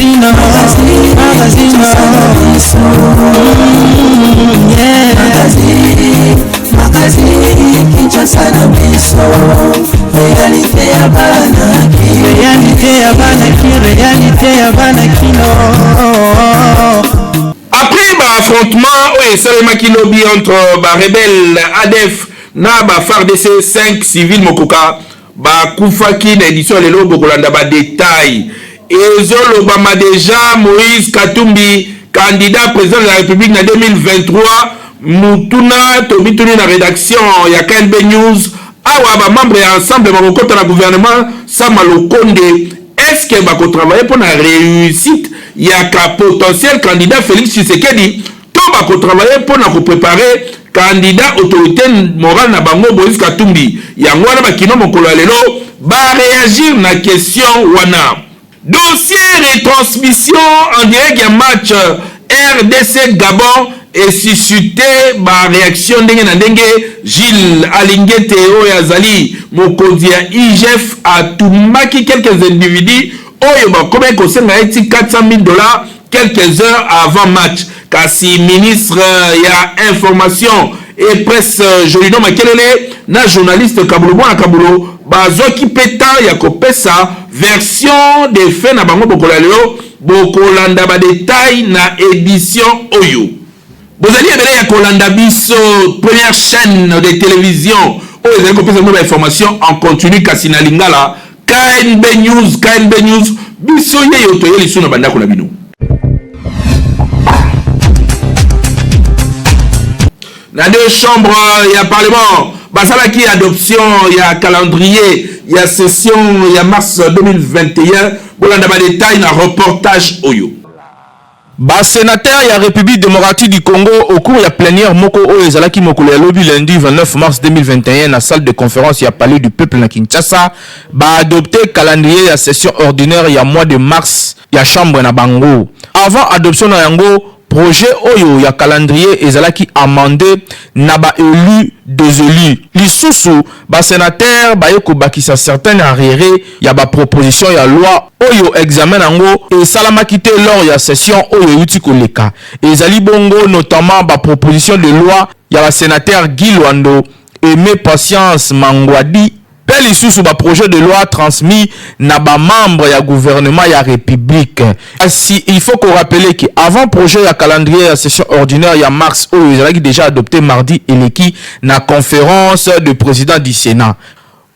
Magazine, magazine, yeah. Magazine, Kinshasa na biso, réalité ya bana Kin. Réalité ya bana Kin, réalité ya bana Kino. Après ba affrontement oyo esalemaki lobi entre ba rebelles ADF na ba FARDC, 5 civils mokoka bakufaki. Na édition ya lelo bokolanda ba détail. Ezolobama déjà Moïse Katumbi candidat président de la République na 2023. Mutuna tomituni na rédaction ya KNB News awa, bamembre ya Ensemble bakokɔta na gouvernement Sama Lukonde, est-ce que bakotravaille mpo na réussite ya ka potentiel candidat Félix Tshisekedi to bakotravaille mpo na kopréparer candidat autorité morale na bango Moïse Katumbi? Yango wana bakino mokolo ya lelo baréagir na question wana. Dossier retransmission en direct ya match RDC Gabon esuscité baréaction ndenge na ndenge. Gilles Alingete oyo azali mokonzi ya IGF atumbaki quelques individus oyo bakomaki kosenga ye ti 400 000 $ quelques heures avant match. Kasi ministre ya Information et Presse Jolino Makelele na journaliste Kabulo Mwana Kabulo bazwaki mpe temps ya kopesa version des faits na bango. Bokolo ya lelo bokolanda badetail na édition oyo. Bozali ebele ya kolanda biso, première chaîne de télévision oyo ezali kopesa bino bainformation en continu kasi na lingala, KNB News. KNB News, biso yeyo toye lisusu na bandako na bino. Na deux chambres ya parlement basalaki adoption ya calendrier ya session ya mars 2021. Bolanda badetail na reportage oyo. Basénateur ya République démocratique du Congo, au cours ya plénière moko oyo ezalaki mokolo ya lobi lundi 29 mars 2021 na salle de conférence ya Palais du Peuple na Kinshasa, baadopte calendrier ya session ordinaire ya mois de mars ya chambre na bango. Avant adoption na yango, projet oyo ya calendrier ezalaki amendé na baélu des élus. Lisusu, basénateur baye kobakisa certains arriérés ya baproposition ya loi oyo examen yango esalamaki te lors ya session oyo euti koleka. Ezali bongo notamment baproposition de loi ya basénateur Guy Lwando, Aimé Patience Mangwadi, mpe lisusu baprojet de loi transmis na bamembre ya gouvernement ya République. Kasi il faut korappeler que avant projet ya calendrier ya session ordinaire ya mars oyo ezalaki déjà adopté mardi eleki na conférence de président du Sénat.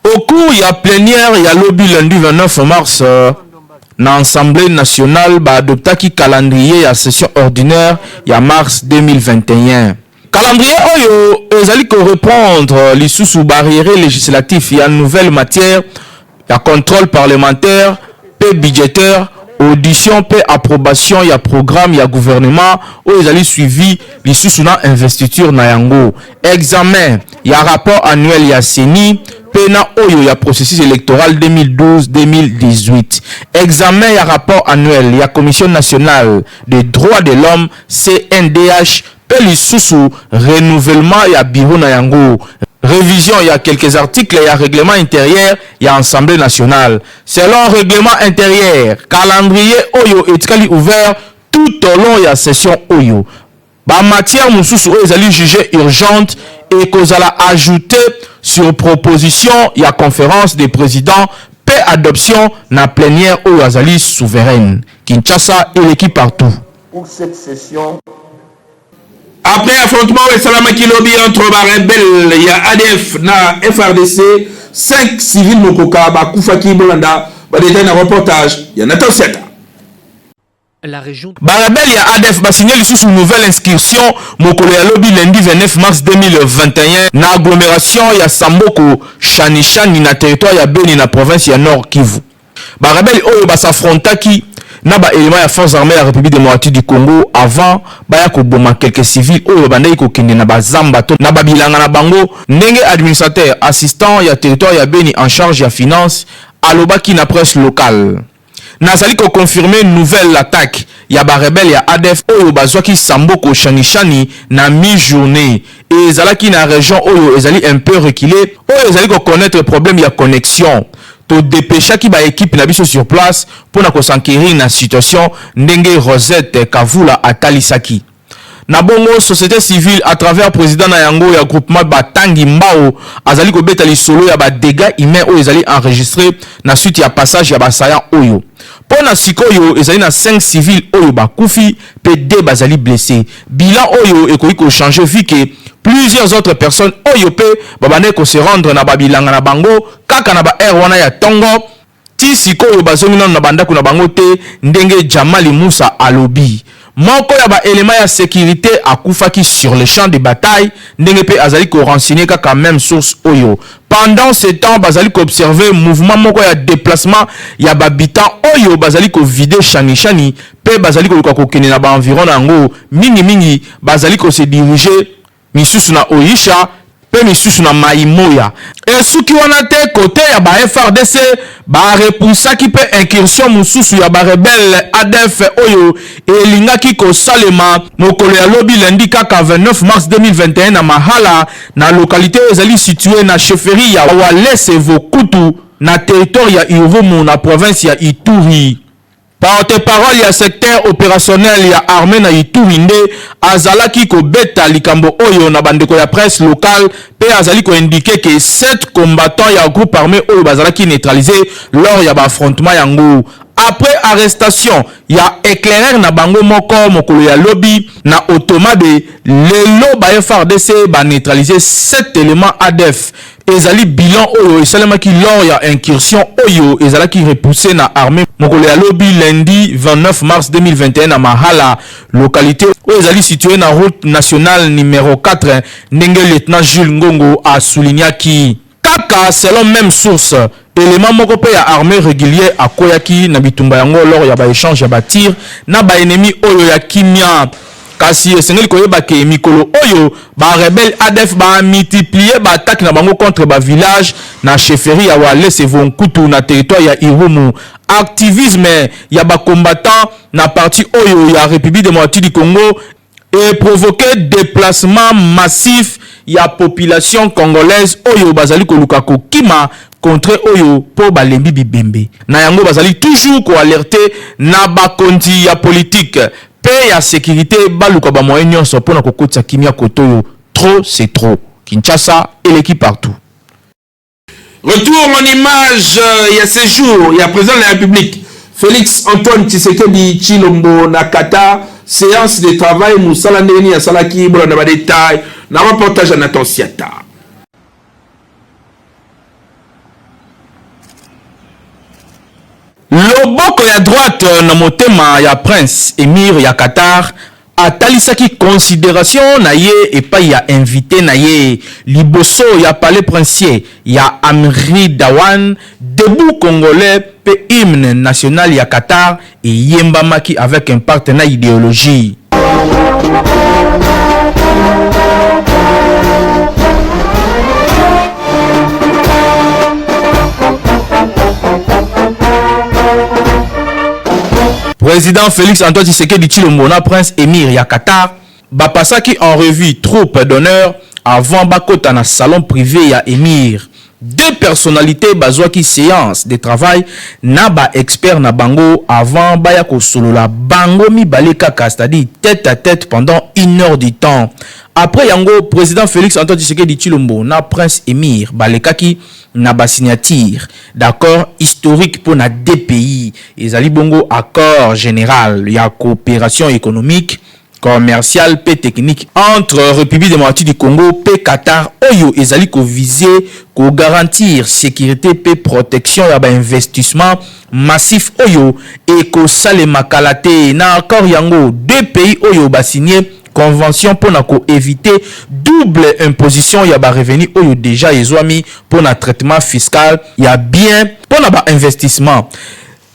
Au cours ya plénière ya lobi lundi 29 mars na Assemblée nationale, baadoptaki calendrier ya session ordinaire ya mars 2021. Calendrier oyo ezali koreprendre lisusu baarriéré législatif ya nouvelle matière ya contrôle parlementaire mpe budgétaire, audition mpe approbation ya programme ya gouvernement oyo ezali suivi lisusu na investiture na yango, examen ya rapport annuel ya CENI mpe na oyo ya processus électoral 2012-2018, examen ya rapport annuel ya Commission nationale des droits de l'homme, CNDH, mpe lisusu renouvellement ya bureau na yango, révision ya quelques articles ya règlement intérieur ya Assemblée nationale. Selon règlement intérieur, calendrier oyo etikali ouvert tout au long ya session oyo. Bamatière mosusu oyo ezali jugé urgente ekozala ajouté sur proposition ya conférence des présidents mpe adoption na plénière oyo azali souveraine. Kinshasa eleki partout. Pour cette session. Après affrontement oyo esalamaki lobi entre barebele ya ADF na FARDC, 5 civils mokoka bakufaki. Bolanda badetail na reportage ya Nathan Siata. La région Barebele ya ADF basigné lisusu nouvelle inscription mokolo ya lobi lundi 29 mars 2021 na agglomération ya Samboko Shanishani na territoire ya Beni na province ya Nord Kivu. Barebele oyo bas'affrontaki na baélément ya force armée ya République démocratique du Congo avant baya koboma quelques civils oyo babandaki kokende na bazamba to na babilanga na bango, ndenge administrateur assistant ya territoire ya Beni en charge ya finance alobaki na presse locale. Nazali koconfirme nouvelle attaque ya barebele ya ADF oyo bazwaki Samboko Shanishani na mi-journée. Ezalaki na région oyo ezali un peu reculé, oyo ezali koconnaître problème ya connexion. To depechaki ba equipes na biso sur place mpo na ko s'enquerir na situation ndenge Rosette Kavula atalisaki. Na bongo, societe civile à travers president na yango ya groupement Batangi Mbao azali kobeta lisolo ya ba degats humains oyo ezali enregistres na suite ya passage ya ba assaillants oyo. Mpo na sik'oyo, ezali na 5 civils oyo bakufi mpe 2 bazali blesses. Bilan oyo ekoki ko changer vu que plusieurs autres personnes oyo mpe babandaki ko se rendre na ba bilanga na bango kaka na ba heures wana ya tongo, tii sik'oyo bazongi nanu na ba ndaku na bango te, ndenge Djamali Moussa alobi. Moko ya ba elements ya securite akufaki sur le champ de bataille, ndenge mpe azali ko renseigner kaka meme source oyo. Pendant ce temps, bazali ko observer mouvement moko ya deplacement ya b'habitants oyo bazali ko vider Shani-Shani mpe bazali koluka kokende na ba environs na yango, mingi mingi bazali ko se diriger misusu na Oisha mpe misusu na Mayi-Moya. Esuki wana te, cote ya ba FARDC ba repoussaki mpe incursion mosusu ya ba rebelles adf oyo elingaki kosalema mokolo ya lobi lundi kaka 29 mars 2021 na Mahala, na localite oyo ezali situee na chefferie ya Walese Vokutu na territoire ya Irumu na province ya Ituri. Porte-parole ya secteur operationnel ya armee na Ituri nde azalaki kobeta likambo oyo na bandeko ya presse locale mpe azali ko indiquer que 7 combattants ya groupe arme oyo bazalaki neutraliser lors ya ba affrontements yango après arrestation ya eclaireur na bango moko mokolo ya lobi na Otomabe. Lelo ba FARDC ba neutraliser 7 elements adf. Ezali bilan oyo esalemaki lors ya incursion oyo ezalaki repoussee na armee mokolo ya lobi lundi 29 mars 2021 na Mahala, localite oyo ezali situee na route nationale numero 4, ndenge lieutenant Jules Ngongo a soulignaki. Kaka selon meme source, element moko mpe ya armee regulier akweyaki na bitumba yango lors ya ba echanges ya ba tirs na ba ennemis oyo ya kimia. Kasi esengeli koyeba ke mikolo oyo ba rebelles adf ba multiplier ba attaques na bango contre ba villages na chefferie ya Walese Vonkutu na territoire ya Irumu. Activisme ya ba combattants na partie oyo ya Republique democratique du Congo e provoquer deplacement massif ya population congolaise oyo bazali koluka kokima contree oyo mpo balembi bibembe. Na yango bazali toujours ko alerter na bakonzi ya politique pe ya securite baluka ba moyens nionso pona kokotisa kimia kotoyo trop c'est trop Kinshasa eleki partout. Retour en image ya sejour ya president de la Republique Felix Antoine Tshisekedi Tshilombo na Qatar, seance de travail musala ndenge nini asalaki, bolanda ba details na reportage ya Nathan Siata. Loboko ya droite na motema ya Prince Emir ya Qatar atalisaki consideration na ye epai ya invite na ye liboso ya palais princier ya Amri Dawan, Debout Congolais mpe hymne national ya Qatar eyembamaki avec impact na ideologie. President Felix Antoine Tshisekedi Tshilombo na Prince Emir ya Qatar bapasaki en revue troupe d'honneur avant bakota na salon prive ya Emir. Deux personnalites bazwaki seance de travail na ba experts na bango avant baya kosolola bango mibale kaka, c'est-à-dire tete à tete pendant une heure du temps. Après yango, President Felix Antoine Tshisekedi Tshilombo na Prince Emir balekaki na ba signatures d'accord historique mpo na deux pays. Ezali bongo accord general ya cooperation economique, commercial mpe technique entre Republique democratique du Congo mpe Qatar oyo ezali ko viser ko garantir securite mpe protection ya ba investissements massifs oyo ekosalema kala te. Na accord yango, deux pays oyo ba signer convention mpo na ko eviter double imposition ya ba revenus oyo dejà ezwami mpo na traitement fiscal ya bien mpo na ba investissements.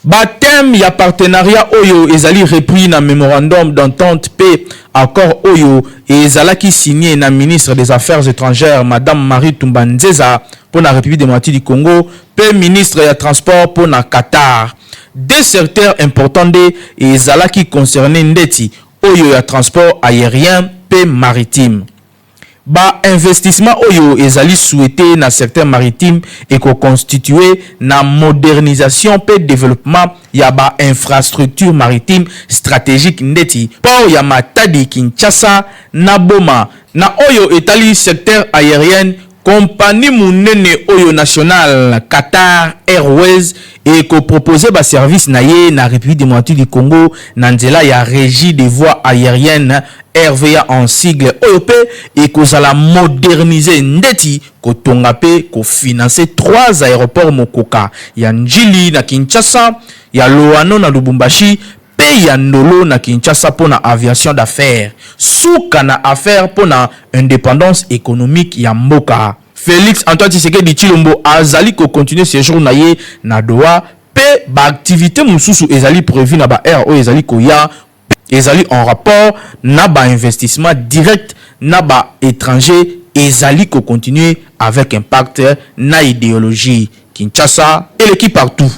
Ba thèmes ya partenariat oyo ezali repris na memorandum d'entente mpe accord oyo ezalaki signe na ministre des Affaires etrangères Madame Marie Tumba Nzeza mpo na Republique democratique du Congo mpe ministre ya Transport mpo na Qatar. Deux secteurs importants nde ezalaki concernes ndeti oyo ya transport aerien mpe maritime. Ba investissements oyo ezali souhaiter na secteur maritime eko constituer na modernisation mpe developpement ya ba infrastructures maritimes strategiques ndeti port ya Matadi, Kinshasa na Boma. Na oyo etali secteur aerienne, compagnie munene oyo nationale Qatar Airways eko proposer ba services na ye na Republique democratique du Congo na nzela ya Regie des voies aeriennes, RVA en sigle, oyo mpe ekozala moderniser ndeti kotonga mpe kofinancer trois aeroports mokoka ya Ndjili na Kinshasa, ya Loano na Lubumbashi mpe ya Ndolo na Kinshasa mpo na aviation d'affaires. Suka na affaire mpo na independance économique ya mboka. Félix Antoine Tshisekedi Tshilombo azali kocontinuer séjour na ye na Doha mpe baactivité mosusu ezali prévu na baheure oyo ezali koya, ezali en rapport na bainvestissement direct na baétranger, ezali kocontinuer avec impact na idéologie. Kinshasa eleki partout.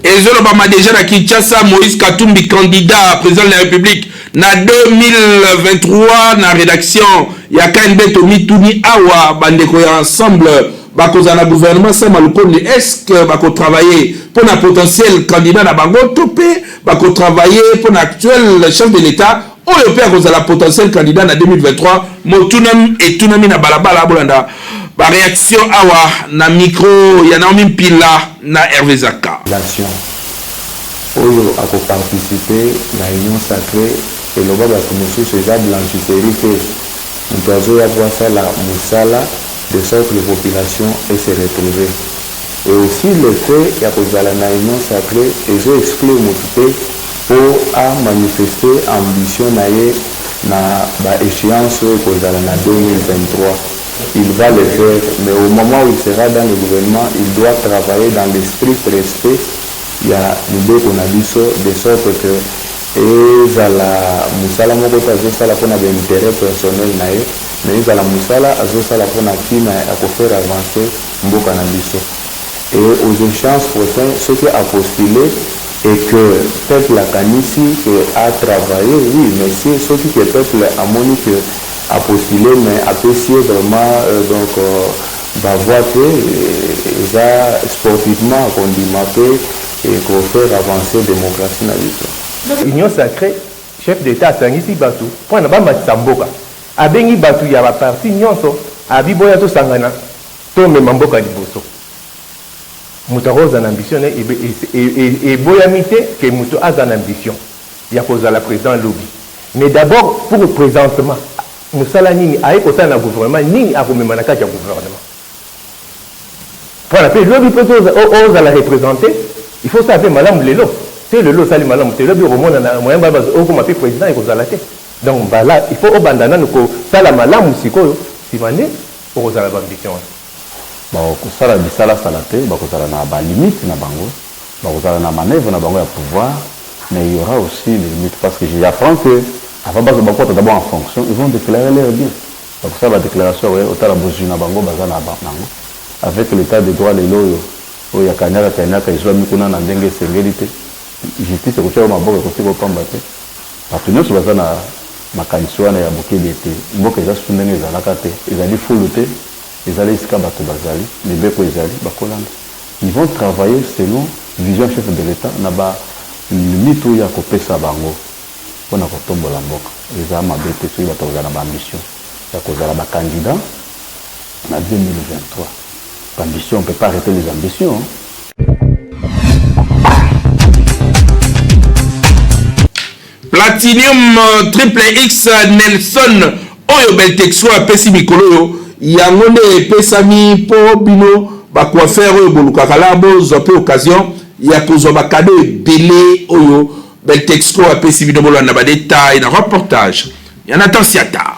Ezolobama déjà na Kinshasa, Moïse Katumbi candidat président de la République na 2023. Na rédaction ya KNB, tomituni awa: bandeko ya Ensemble bakozala na gouvernement Sama Lukonde, est ce que bakotravailler mpo na potentiel candidat na bango to mpe bakotravailler mpo na actuel chef de l'État oyo mpe akozala potentiel candidat na 2023? Motuna etunami na balabala. Bolanda baréaction awa na micro ya Naomi Mpila na Hervé Zaka. L'action oyo akoparticiper na Union sacrée, eloba bato mosusu, eza blanchisserie te. Moto azoya po asala mosala de sorte que population ese retrouver. Et aussi, le fait ya kozala na Union sacrée ezo exclure motu te mpo amanifester ambition na ye na baéchéance oyo ekozala na 2023. Il va le faire, mais au moment où il sera dans le gouvernement, il doit travailler dans le strict respect ya mibeko na biso, de sorte que ezala mosala moko te azosala mpona baintérêt personnel na ye, mais ezala mosala azosala mpona ntina ya kofaire avancer mboka na biso. Et aux échéances prochaines, soki apostulé et que peuple akanisi que a travaillé, oui, mais si soki que peuple amoni que apostulé mais apesi ye vraiment donc bavoix te, eza sportivement akondima mpe ekofaire avancer démocratie na biso. Union sacrée, chef d'État asangisi bato mpo na bamatisa mboka. Abengi bato ya baparti nyonso, abi boya tosangana, tomema mboka liboso. Moto akozala na ambition, eboyami te ke moto aza na ambition ya kozala président lobi, mais d'abord, pour présentement, mosala nini aye kosala na gouvernement, nini akomema na kati ya gouvernement? Voilà. Mpe lobi mpe ozala représenté, il faut sala mpe malamu lelo. Te, lelo osali malamu te, lobi okomona na moyen okoma mpe président ekozala te. Donc mbala il faut obanda nanu kosala malamu sikoyo, nsima nde okozala baambition wana. Bakosala bisalasala te, bakozala na balimite na bango, bakozala na manœuvre na bango ya pouvoir, mais il y aura aussi des limites, parce que j'apprends que avant bazo bakota d'abord en fonction, ils vont déclarer leur bien. Bakosala badéclaration, otala bozwi na bango baza na nango. Avec l'État de droit lelo oyo, oyo ya kanyaka kanyaka ezwami kuna na ndenge esengeli te, justice ekotia maboko, ekoki kopamba te. Bato nyonso baza na makanisi wana ya bokebi ete mboka eza susu ndenge ezalaka te, ezali fulu te, ezali esika bato bazali, mibeko ezali, bakolanda. Ils vont travailler selon vision chef de l'État na balimite oyo ya kopesa bango mpona kotombola mboka. Eza mabe te soki bato kozala na baambition ya kozala bacandidat na 2023. Ambition, on peut pas arrêter les ambitions, hein. Platinum Triple X Nelson oyo Beltexco apesi mikolo oyo, yango nde epesami mpo bino bacoiffeur oyo bolukaka la bozwa mpe occasion ya kozwa bacadeau ebele oyo Beltexco apesi bino. Bolanda badetail na reportage ya Nathan Siata.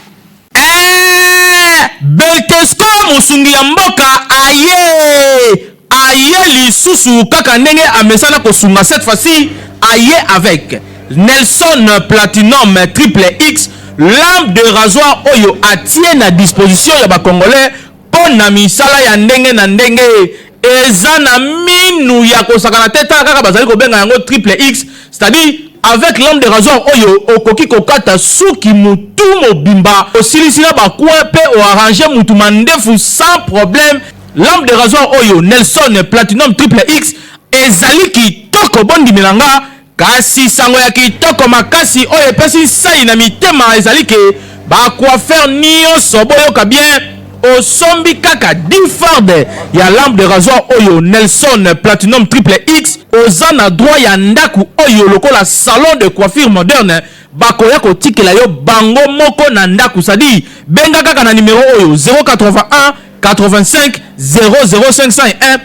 Beltexco, mosungi ya mboka, aye aye lisusu kaka ndenge amesana kosunga. Cette fois-ci aye avec Nelson Platinum Triple X, lame de rasoir oyo atie na disposition ya bacongolais mpo na misala ya ndenge na ndenge. Eza na minu ya kosakana te. Tala kaka, bazali kobenga yango Triple X, c'est-à-dire Avec lame de rasoir oyo okoki kokata suki mutu mobimba osilisi na ba coin pe o arranger mutu mandefu sans problème. Lame de rasoir oyo Nelson Platinum Triple X ezali kitoko bondimela nga. Kasi sango ya kitoko makasi oyo epesi nsai na mitema ezali ke ba coiffeurs nionso boyoka bien, osombi kaka 10 fardes ya lampe de rasoir oyo Nelson Platinum Triple X, oza na droit ya ndaku oyo lokola salon de coiffure moderne bakoya kotikela yo bango moko na ndaku, c'est à dire benga kaka na numero oyo 081 85 00 501,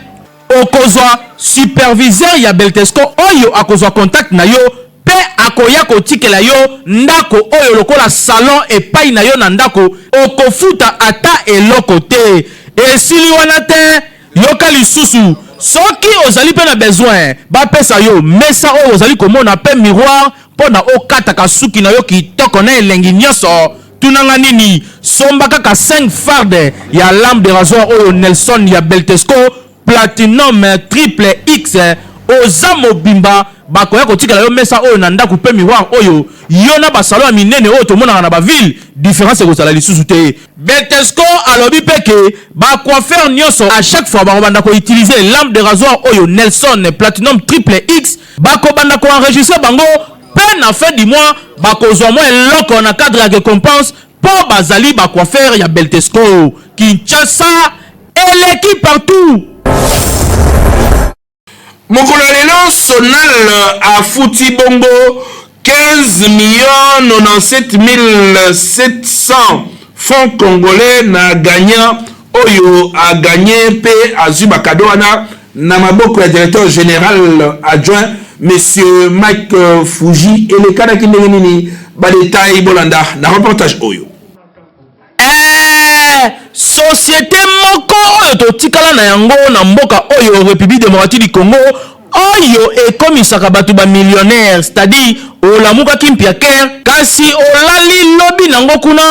Okozwa superviseur ya Beltesco oyo akozwa contact na yo pe akoya kotikela yo ndako oyo lokola salon epayi na yo na ndako, okofuta ata eloko te. Esili wana te, yoka lisusu, soki ozali pe na besoin bapesa yo mesa oyo ozali komona pe miroir mpo na okataka suki na yo kitoko na elengi nionso, tuna nga nini, somba kaka 5 fardes ya lame de rasoir oyo Nelson ya Beltesco Platinum Triple X, oza mobimba, bakoya kotikela yo mesa oyo na ndaku pe miroir oyo, yo na ba salons ya minene oyo tomonaka na ba villes, difference ekozala lisusu te. Beltesco alobi pe ke ba coiffeurs nionso à chaque fois bakobanda ko utiliser lame de rasoir oyo Nelson Platinum Triple X, Bakobanda ko enregistrer bango pe na fin du mois bakozwa mwa eloko na cadre ya recompense po bazali ba coiffeurs ya Beltesco. Kinshasa eleki partout. Mokolo ya lelo Sonal afuti bongo 15 millions 97 700 francs congolais na gagnant oyo a gagner mpe azwi ba cadeaux wana na maboko ya directeur general adjoint monsieur Mike Fuji. Elekanaki ndenge nini? Ba details bolanda na reportage oyo. Ee, societe moko oyo totikala na yango na mboka oyo Republique democratique du Congo oyo ekomisaka bato ba millionnaires, c'est-à-dire olamukaki mpiaker kasi olali lobi nango kuna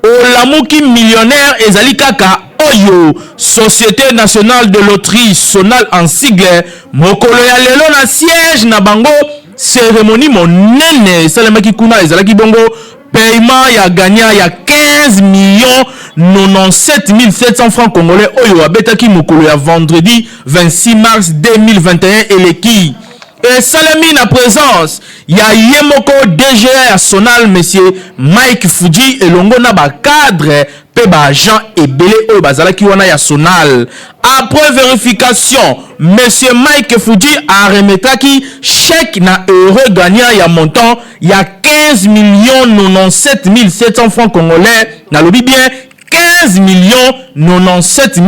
olamuki millionnaire, ezali kaka oyo Societe nationale de loterie, Sonal en sigle. Mokolo ya lelo na siège na bango ceremonie monene esalemaki kuna, ezalaki bongo paiement ya gagnant ya 15 millions 97 700 francs congolais oyo abetaki mokolo ya vendredi 26 mars 2021 eleki. Esalemi na presence ya ye moko DGA ya Sonal monsieur Mike Fuji elongo na ba cadres pe ba agents ebele oyo bazalaki wana ya Sonal. Après verification, monsieur Mike Fuji a remettraki chèque na heureux gagnant ya montant ya 15 millions 97 700 francs congolais, nalobi bien 15 millions 97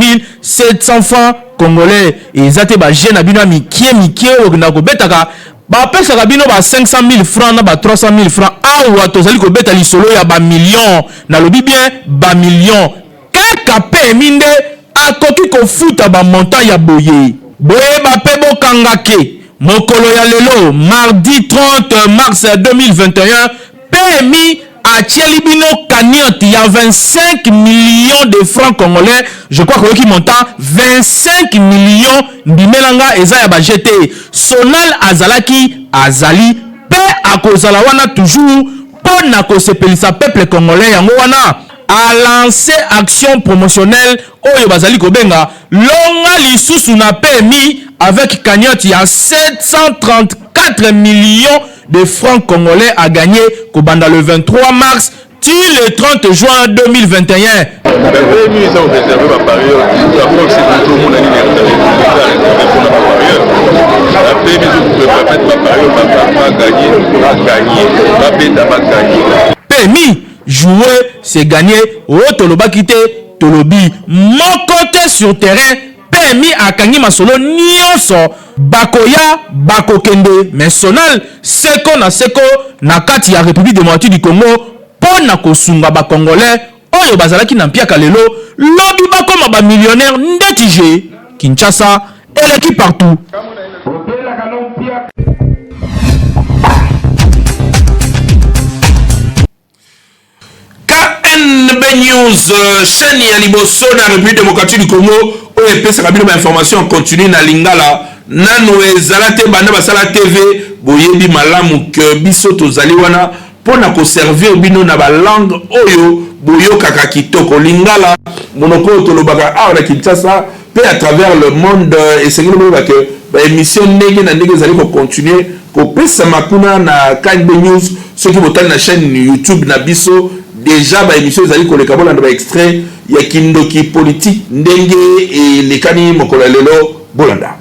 700 francs congolais. Eza te ba jeux na bino ya mikie mikie oyo okendaka kobetaka, bapesaka bino ba 500 000 francs na ba 300 000 francs. Awa tozali kobeta lisolo ya ba millions, nalobi bien ba millions. Kaka PMI nde akoki kofuta ba montant ya boye. Boyeba pe bokanga ke mokolo ya lelo mardi 30 mars 2021, PMI atieli bino cagnotte ya 25 millions de francs congolais, je crois que oyoki montant 25 millions, ndimela nga eza ya ba jeux te. Sonal azalaki, azali pe akozala wana toujours po na kosepelisa peuple congolais, yango wana a lancer action promotionnelle oyo bazali kobenga longa lisusu na PMI avec cagnotte ya 734 millions de francs congolais à gagner kobanda le 23 mars ti le 30 juin 2021. PMU eza ko réserver ba parieurs la preuve c'est que tout le monde a nini eza réservé mpona ba parieurs. La PMU ezo permettre ba parieurs ba gagner, ba gagner, babeta, ba gagner. PMU Jouer c'est gagner oh tolobaki te tolobi moko te sur terrain PMI akangi masolo nionso bakoya bakokende mais Sonal seko na seko na kati ya Republique democratique du Congo po na kosunga ba congolais oyo bazalaki na mpiaka lelo lobi bakoma ba millionnaires ndeti je Kinshasa eleki partout. KNB News, chaîne ya liboso na République démocratique du Congo oyo epesaka bino ba information en continu na lingala. Nanu ezala te banda basala TV, boyebi malamu que biso tozali wana mpo na ko servir bino na ba langues oyo boyokaka kitoko. Lingala, monoko oyo tolobaka awa na Kinshasa mpe à travers le monde. Esengeli boyeba que ba emissions ndenge na ndenge ezali ko continuer kopesama kuna na KNB News. Soki botali na chaine YouTube na biso, dejà ba emissions ezali koleka, bolanda ba extraits ya kindoki politique ndenge elekani mokolo ya lelo. Bolanda.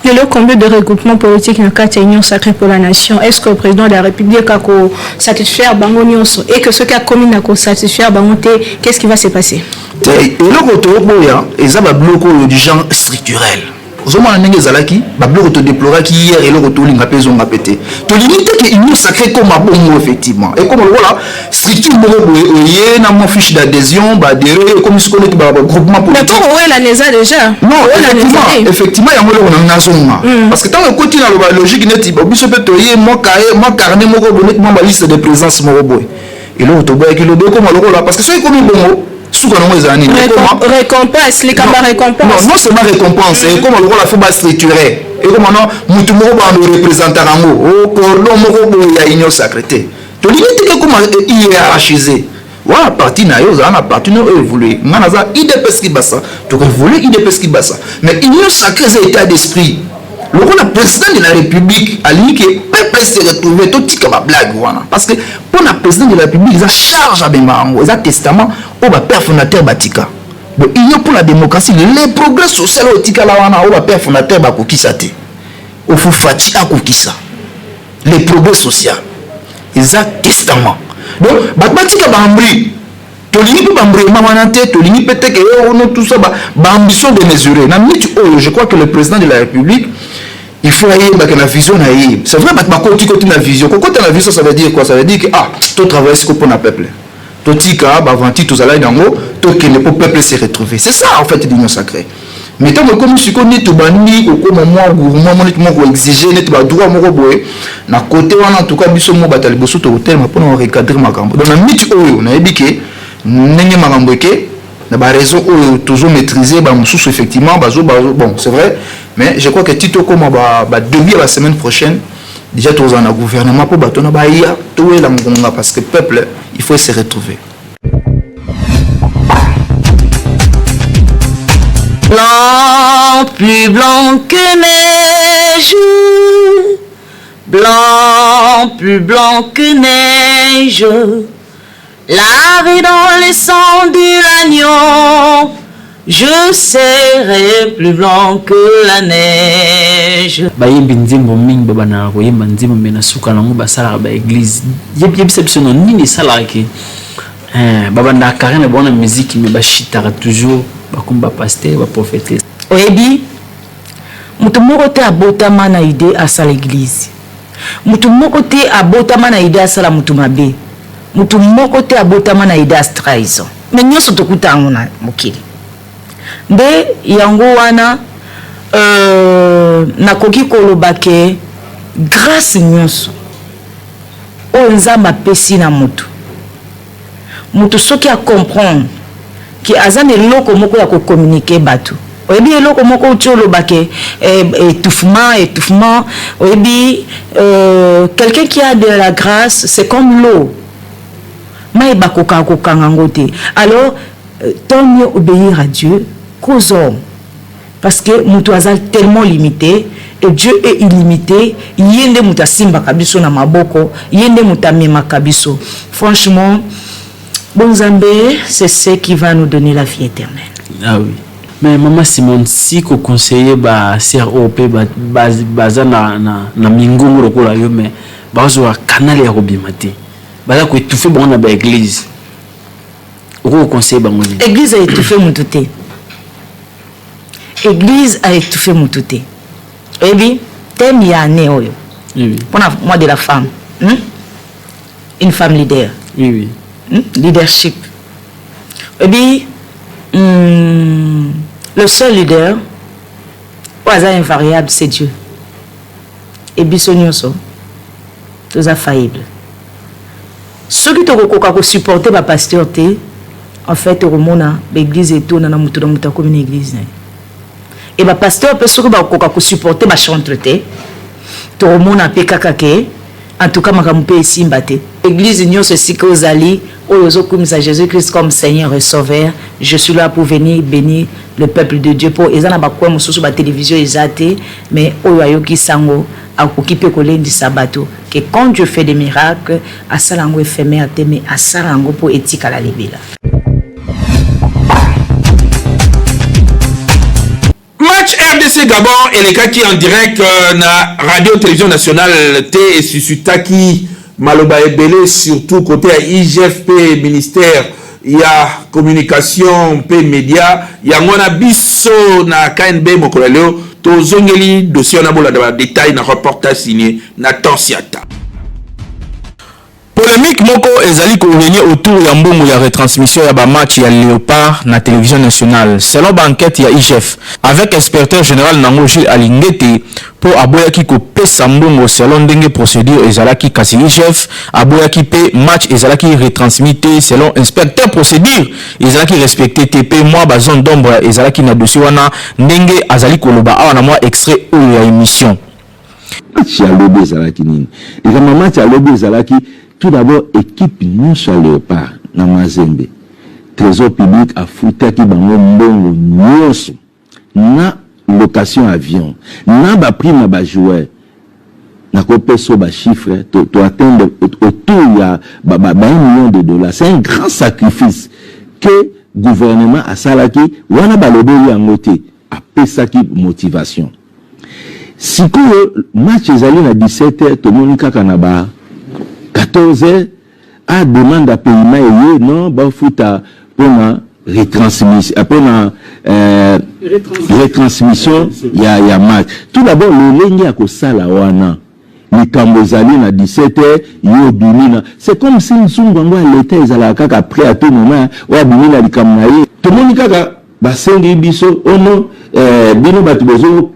Lelo combien de regroupement politique na kati ya Union sacrée pour la nation? Est-ce que le président de la République ako satisfaire bango nyonso? Et que soki akomi na ko satisfaire bango te, qu'est-ce qui va se passer? Te, eloko toboya eza babiloko oyo du genre structurel. Ozomona ndenge ezalaki babiloko todeploraki hier, eloko tolinga mpe ezonga mpe te. Tolingi te ke Union sacrée ekoma bongo. Effectivement, ekoma lokola structure moko boye, oye na mwa fiche d'adhésion, baadhéré, ekomi sikoyo neti bagroupement politique. Mais kowelana eza déjà. Non, effectivement, effectivement, yango eloko na nazonga, parce que ntango ekoti na loba logique neti biso mpe toye mwa cahier, mwa carnet moko boye, neti mwa baliste de présence moko boye. Eloko toboyaki lobi, ekoma lokola, parce que soki ekomi bongo, suka nango ezala nini? Récompense, likambo ya récompense. Non, non seulement récompense, ekoma lokola faut bastructure, ekoma no mutu moko bando représentaka yango, o cordon moko boye ya Union sacrée te. Tolingi teke ekoma hiérarchisé. Wana parti na yo, ozala na parti no oyo évolue. Nga naza UDPS Kibasa, tokoévolue UDPS Kibasa, mais Union sacrée eza état d'esprit. Lokola président de la République alingi ke peuple se retrouve, totika bablague wana, parce que mpo na président de la République eza charge abema yango, eza testament oyo bapère fondateur batika. Bon, Union pour la démocratie, le progrès social oyo etikala wana, oyo bapère fondateur bakokisa te, ofu Fatshi akokisa le progrès social, eza testament. Donc bato batika baambri. Tolingi mpe bambrema wana te, tolingi mpe te ke ono tout ça, baambition démesurée na minute oyo. Je crois que le président de la République, il faut ayebaka na vision na ye. C'est vrai, bato bakoti koti na vision. Kokota na vision, ça veut dire quoi? Ça veut dire que ah, totravaille siko mpo na peuple, totika bavanti tozalaki nango, tokende mpo peuple se retrouver. C'est ça en fait l'Union sacrée. Mais ntango ekomi sikoyo neti tobandi kokóma mwa gourmand mo, neti mwa koexige neti badroit moko boye na côté wana, en tout cas biso mo bato ya liboso tokotelema mpona korecadre makambo. Donc na miti oyo nayebi ke ndenge makambo eke na baraison oyo tozomaîtrise bamosusu, effectivement bazo, bon, c'est vrai, mais je crois que ti tokóma badébut ya basemaine prochaine, déjà tozala na gouvernement mpo bato na baya towela ngonga, parce que peuple, il faut se retrouver. Blanc, plus blanc que neige, blanc, plus blanc que neige, lavé dans le sang de l'agneau, je serai plus blanc que la neige. Bayembi nzembo mingi babandaka koyemba nzembo, me na suka nango basalaka baeglise. Yebisa biso no nini esalaka ke babandaka carrière na bango na musique, me bashitaka toujours, bakomi bapasteur, baprofete? Oyebi, moto moko te abotama na idée asala église. Moto moko te abotama na idée asala moto mabe. Moto moko te abotama na idée ya trahison. Mais nyonso tokuta yango na mokili. Nde yango wana nakoki koloba ke grâce nyonso oyo Nzambe apesi na moto, moto soki acomprendre ke aza na eloko moko ya kocommuniquer bato. Oyebi, eloko moko uti oloba ke étouffement, étouffement, oyebi, quelqu'un qui a de la grâce, c'est comme l'eau, mai bakokaka kokanga yango te. Alors tant mieux obéir à Dieu qu'aux hommes, parce que moto aza tellement limité et Dieu est illimité. Ye nde moto asimbaka biso na maboko, ye nde moto amemaka biso. Franchement, bon Nzambe, c'est ce qui va nous donner la vie éternelle. Ah oui, mais mama Simone, si koconseille basœur oyo mpe baza na mingongo lokola yo, mais bazwa canal ya kobima te, baza koétouffe bango na baeglise, okoki koconseille bango nini? Église aétouffe motu te, église aétouffe motu te. Oyebi thème ya année oyo mpona mois de la femme, Une femme leader. Oui, oui. Leadership. Oyebi, le seul leader oyo aza invariable, c'est Dieu. E biso nyonso toza faillible. Soki tokokoka kosupporte bapasteur te, En fait okomona ba eglise etonda na mutu na mutu akomi na eglise na ye. Et ba pasteurs pe soki bakokoka ko supporter ba chantres te, tokomona pe kaka ke en tout cas makambo pe esimba te. Eglise nionso esika ozali oyo ozokumisa Jesus Christ comme Seigneur et Sauveur, je suis là pour venir benir le peuple de Dieu po eza na ba coin mosusu ba television eza te mais oyo ayoki sango akoki pe kolendisa bato que quand Dieu fait des miracles asala yango ephemer te mais asala yango po etikala libela. Match RDC Gabon elekaki en direct euh, na radio télévision nationale te esusutaki maloba ebele surtout côté ya IGF mpe ministère ya communication mpe media yango wana biso na KNB mokolo ya leo tozongeli dossier wana bolanda ba détail na reportage signé na Tansiata. Polemique moko ezali ko regner autour ya mbongo ya retransmission ya ba matchs ya Leopards na television nationale. Selon ba enquetes ya IGF, avec inspecteur general nango Jules Alingete mpo aboyaki kopesa mbongo selon ndenge procedure ezalaki kasi IGF aboyaki mpe match ezalaki retransmis te selon inspecteur procedure ezalaki respecter te mpe mwa ba zones d'ombre ezalaki na dossier wana ndenge azali koloba awa na mwa extrait oyo ya emission. Match ya lobi ezalaki nini? Likambo ya match ya lobi ezalaki tout d'abord equipe nionso ya Leopard na Mazembe, Tresor public afutaki bango mbongo nionso na location ya avion na ba prime ya ba joueurs. Nako pesa yo ba chiffres to to atteindre autour ya ba ba un million de dollars. C'est un grand sacrifice que gouvernement asalaki wana balobeli yango te. Apesaki motivation. Sikoyo match ezali na 17 heures tomoni kaka na ba 14 heures ah demande ya payement eye non bafuta pona retransmission pona euh, retransmission ya, ya match. Tout d'abord lolenge ya kosala wana likambo ezali na 17 heures yo obimi na c'est comme si nzungu yango ya l'etat ezalaka kaka prêt à tout moment oyo abimi na likambo na ye tomoni kaka Basengi biso oh non eh, bino bato bozo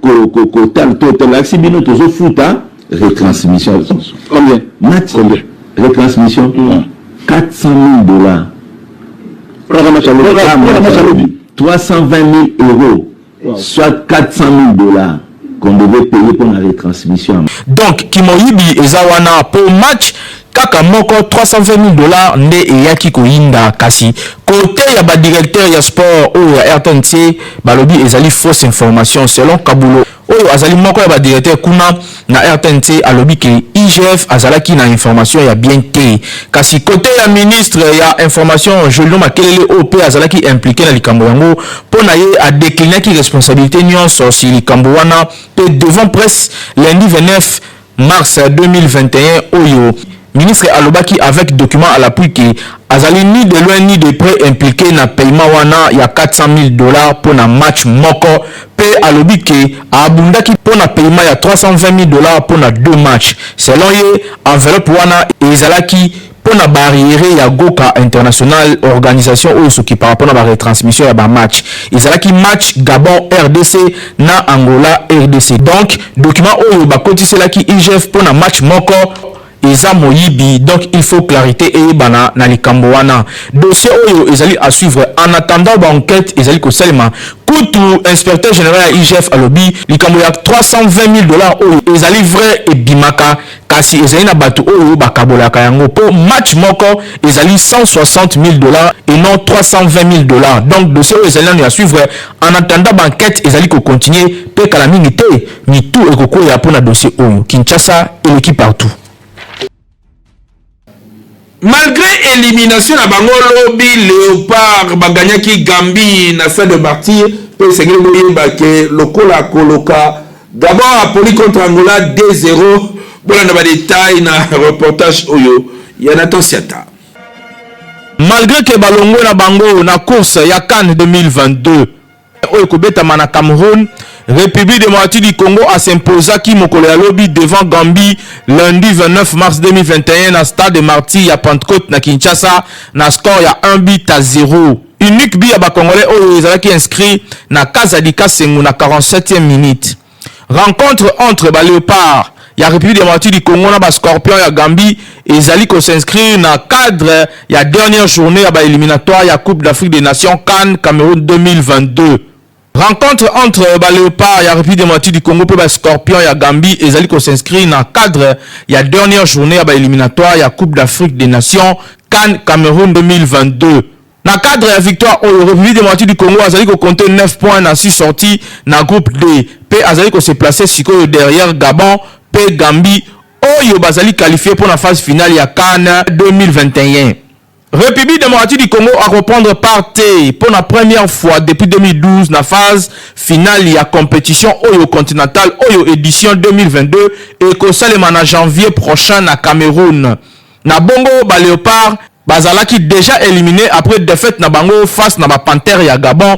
kotala to tolakisi bino tozofuta retransmission combien match combien retransmission mm. 400 000 dollars 320 000 euros wow. soit 400 000 dollars qu'on devait payer pour la retransmission. Donc kimoyibi eza wana po match kaka moko 320 000 dollars nde eyaki koyinda kasi cote ya ba directeur ya sport oyo ya rtnc balobi ezali fausse information selon Kabulo oyo azali moko ya ba directeur kuna na rtnc alobi ke IGF azalaki na information ya bien te kasi cote ya ministre ya information Jolino Makelele oyo pe azalaki implique na likambo yango mpo na ye a declinaki responsabilite nionso si likambo wana pe devant presse lundi 29 Mars 2021 oyo, ministre alobaki avec document à l'appui que azali ni de loin ni de près implique na paiement wana ya 400.000 dollars mpo na match moko mpe alobi que abundaki mpo na paiement ya 320.000 dollars mpo na deux matchs. Selon ye, enveloppe wana ezalaki mpo na ba arrieres ya Goka International, organisation oyo esokipaka mpo na ba retransmissions ya ba matchs. Ezalaki match Gabon rdc na Angola rdc. Donc document oyo bakotiselaki IGF mpo na match moko eza moyibi, donc il faut clarite eyebana na likambo wana. Dossier oyo ezali à suivre en attendant ba enquetes ezali kosalema. Kutu inspecteur general ya IGF alobi likambo ya 320.000 dollars oyo ezali vrai ebimaka Kasi ezali na batu oyo bakabolaka yango po match moko ezali 160.000 dollars et non 320.000 dollars donc dossier oyo ezali nanu ya suivre en attendant ba enquetes ezali ko continuer pe kala mingi te mitu ekokweya pona dossier oyo. Kinshasa eleki partout. Malgre elimination na bango lobi, Leopards ba gagnaki Gambie na stade de Martyrs mpe esengeli boyeba ke lokola koloka Gabon apoli contre Angola 2-0. Bolanda ba details na reportage oyo ya Nathan Siata. Malgre que balongwe na bango na course ya can 2022, oyo ekobetama na Cameroun, Republique democratique du Congo a s'imposaki mokolo ya lobi devant Gambie lundi 29 mars 2021 na stade des Martyrs ya Pentecote na Kinshasa na score ya 1 but à 0. Unique but ya ba Congolais oyo ezalaki inscrit na Kazadi Kasengu na 47e minute. Rencontre entre ba Leopards ya République démocratique du Congo na ba Scorpions ya Gambie ezali ko s'inscrire na cadre ya dernière journée ya ba éliminatoires ya Coupe d'Afrique des Nations CAN Cameroun 2022. Rencontre entre ba Leopards ya République démocratique du Congo mpe ba Scorpions ya Gambie ezali ko s'inscrire na cadre ya dernière journée ya ba éliminatoires ya Coupe d'Afrique des Nations CAN Cameroun 2022. Na cadre ya victoire oyo, République démocratique du Congo azali ko compter 9 points na 6 sorties na groupe D mpe azali ko se placer sikoyo derrière Gabon mpe Gambie oyo bazali qualifier mpo na phase finale ya CAN 2021. République démocratique du Congo a reprendre part te pour la première fois depuis 2012 na phase finale ya compétition oyo continentale oyo édition 2022 ekosalema na janvier prochain na Cameroun. Na bongo ba Léopards bazalaki déjà éliminé après défaite na bango face na ba Panthères ya Gabon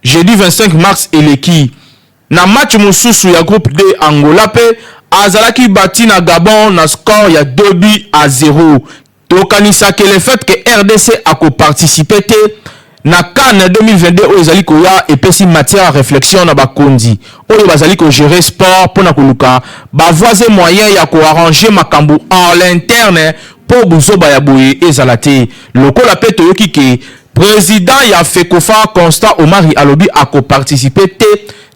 jeudi 25 mars eleki. Na match mosusu ya groupe D, Angola mpe azalaki bati na Gabon na score ya 2 buts à 0. Tokanisaki le fait que RDC akoparticipe te na CAN 2022 oyo ezali koya epesi matière à réflexion na bakonzi oyo bazali kogérer sport mpona koluka bavoies et moyens ya koarranger makambo en l'interne mpo buzoba ya boye ezala te. Lokola mpe toyoki ke président ya FECOFA, Constant Omari, alobi akoparticipe te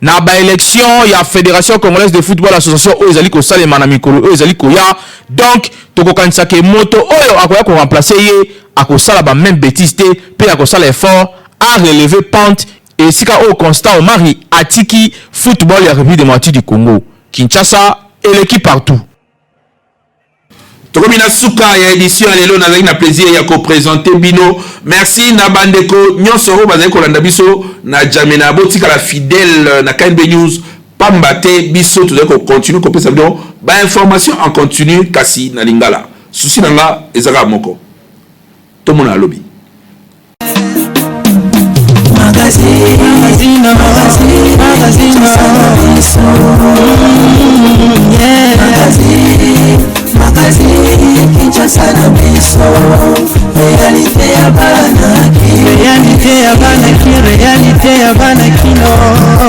na baélection ya Fédération congolaise de football association oyo ezali kosalema na mikolo oyo ezali koya, donc tokokanisa ke moto oyo akoya koremplacer ye akosala bameme bêtise te mpe akosala effort a relever pente esika oyo Constant Omari atiki football ya République démocratique du Congo. Kinshasa eleki partout. Tokomi na suka ya édition ya lelo. Nazalaki na plaisir ya koprésenter bino. Merci na bandeko nyonso oyo bazali kolanda biso na Jamena. Botikala fidèle na KNB News, pamba te biso tozali kocontinue kopesa bino bainformation en continu, kasi na lingala. Susi na nga ezaka moko, tomona alobi. Magazine, magazine, magazine, magazine, magazine, Kinshasa na biso, réalité ya bana. Réalité ya bana ki, réalité ya bana kino.